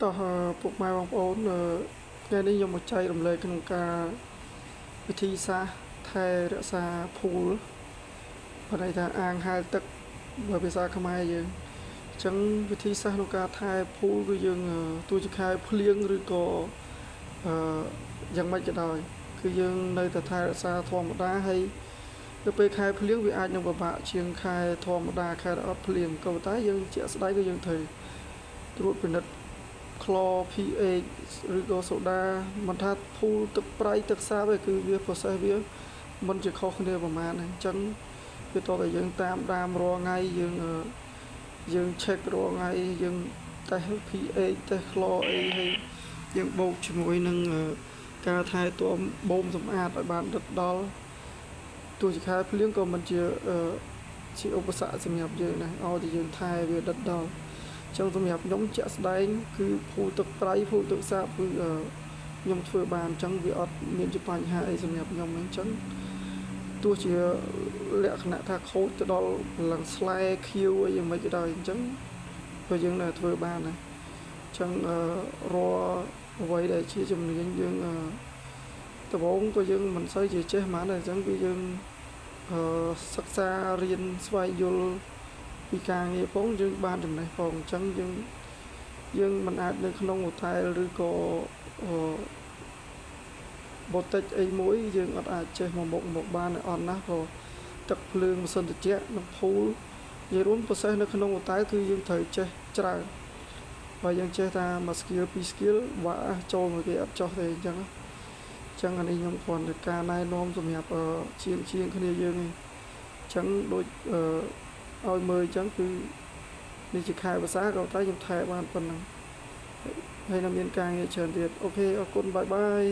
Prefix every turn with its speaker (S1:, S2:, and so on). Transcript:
S1: តោះពុកម៉ែបងប្អូនថ្ងៃនេះខ្ញុំមកចែករំលែកក្នុងការវិធីសាស្ត្រថែរក្សា pool បើន័យថាអាងហែលទឹកបើភាសាខ្មែរយើងអញ្ចឹងវិធីសាស្ត្រក្នុងការថែ pool គឺយើងទោះជាខែភ្លៀងឬក៏អឺយ៉ាងម៉េចក៏ដោយគឺយើងនៅតែថែរក្សាធម្មតាហើយនៅពេលខែភ្លៀងវាអាចនឹងពិបាកជាងខែធម្មតាខែអត់ភ្លៀងក៏ប៉ុន្តែយើងជាក់ស្ដែងគឺយើងត្រូវត្រួតពិនិត្យក្ល pH ឬក៏សូដាមិនថា pool ទឹកប្រៃទឹកសាបទេគឺវា process វាមិនជាខុសគ្នាប្រហែលអញ្ចឹងវាតតែយើងតាមដានរាល់ថ្ងៃយើងយើង check រាល់ថ្ងៃយើងតេស្ត pH តេស្តក្លអីហើយយើងបូកជាមួយនឹងការថែទាំបូមសម្អាតឲ្យបានដិតដល់ទោះជាខែភ្លៀងក៏មិនជាជាឧបសគ្គសម្រាប់យើងដែរឲ្យតែយើងថែវាដិតដល់ចឹងសម្រាប់ខ្ញុំជាក់ស្ដែងគឺ pool ទឹកប្រៃ pool ទឹកសាបគឺខ្ញុំធ្វើបានអញ្ចឹងវាអត់មានជាបញ្ហាអីសម្រាប់ខ្ញុំអញ្ចឹងទោះជាលក្ខណៈថាខូចទៅដល់ឡើងស្លែខៀវអីយ៉ាងម៉េចក៏ដោយអញ្ចឹងក៏យើងនៅធ្វើបានដែរអញ្ចឹងរាល់អ្វីដែលជាជំនាញយើងដំបូងក៏យើងមិនសូវជាចេះហ្មងដែរអញ្ចឹងគឺយើងអឺសិក្សារៀនស្វែងយល់ពីការងារផងយើងបានចំណេះផងអញ្ចឹងយើងយើងមិនអាចនៅក្នុងហូតែលឬក៏អឺ boutique អីមួយយើងអត់អាចចេះមកមុខមកបានអត់ណាស់ព្រោះទឹកភ្លើងម៉ាស៊ីនត្រជាក់និង pool និយាយរួម process នៅក្នុងហូតែលគឺយើងត្រូវចេះច្រើនបើយើងចេះថាមួយ skill ពីរ skill បាក់ចូលមកគេអត់ចោះទេអញ្ចឹងអញ្ចឹងអានេះខ្ញុំគ្រាន់តែការណែនាំសម្រាប់ជាងជាងគ្នាយើងឯងអញ្ចឹងដូចឲ្យមើលអញ្ចឹងគឺនេះជាខែភាសាក៏តែខ្ញុំថែបានប៉ុណ្ណឹងហើយនៅមានការងារច្រើនទៀត OK អរគុណ bye bye.